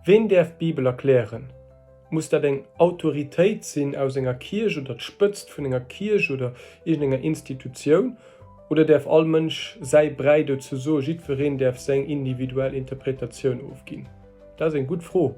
Ween däerf d'Bibel erklären? Muss dat eng Autoritéit sinn aus enger Kierch oder d'Spëtzt vun enger Kierch oder iergendenger Institutioun? Oder däerf all Mënsch säi Bräi dozou soen, jiddwereen däerf seng individuell Interpretatioun ofginn? Dat ass eng gutt Fro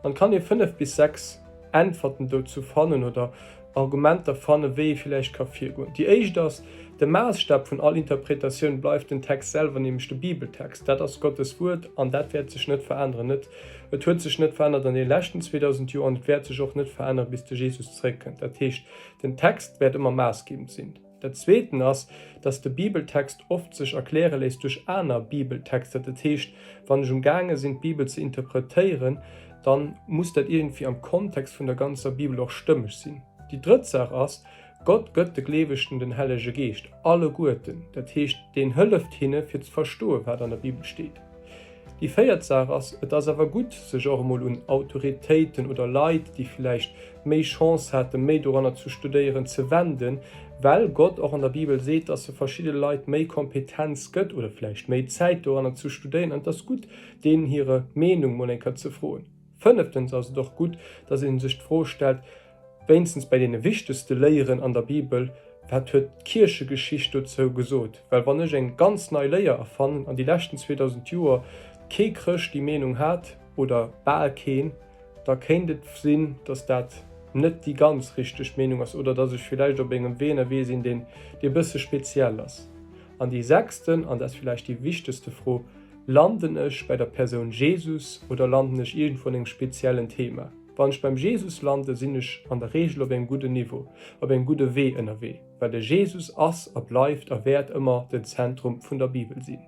an et kann ee 5 bis 6 Äntwerten dozou fannen oder Argumenter fannen, wéi ee villäicht ka virgoen. Déi éischt ass, De Maasstap vun all Interpretatioun bleift den Text selwer, nämlech de Bibeltext. Dat ass Gottes Wuert an dat wäert sech net veränneren. Net, et huet sech net verännert an deene leschten 2000 Joer an et wäert sech och net verännere bis de Jesus zeréckkënnt. Dat heescht, den Text wäert ëmmer maassgebend sinn. Dat Zweeten ass, dass de Bibeltext oft sech erkläre léisst duerch aner Bibeltexter. Dat heescht, wann ech um gaange sinn, d'Bibel ze interpretéieren, dann muss dat iergendwéi am Kontext vun der ganzer Bibel och stëmmeg sinn. Déi drëtt Saach ass, Gott gëtt de Gleewegten den Hellege Geescht, alleguerten. Dat heescht, deen hëlleft hinne fir ze verstoen, wat an der Bibel steet. Déi véiert Saach ass, et ass awer gutt, sech och emol un Autoritéiten oder Leit, déi villäicht méi Chance haten, méi doranner zu studéieren, ze wenden, well Gott och an der Bibel seet, dass e verschidde Leit méi Kompetenz gëtt oder villäicht méi Zäit doranner zu studéieren an et ass gutt, deenen hire Meenung mol eng Kéier ze froen. Fënneftens ass et och gutt, dass ee sech d'Fro stellt, wéinstens bäi deene wichtegste Léieren an der Bibel, Wat huet d'Kierchegeschicht dozou gesot? Well wann ech eng ganz nei Léier erfannen an déi leschten 2000 Joer kee Chrëscht déi Meenung hat, oder bal keen, da kéint et sinn, dass dat net déi ganz richteg Meenung ass oder dass ech villäicht op engem Wee ënnerwee sinn, deen e bësse speziell ass. An déi sechsten, an dat ass villäicht déi wichtegste Fro, Landen ech bei der Persoun Jesus oder landen ech iergendwou an engem speziellen Thema? Wann ech beim Jesus landen, sinn ech an der Reegel op engem gudden Niveau, op engem gudde Wee ënnerwee, well de Jesus ass a bleift a wäert ëmmer den Zentrum vun der Bibel sinn.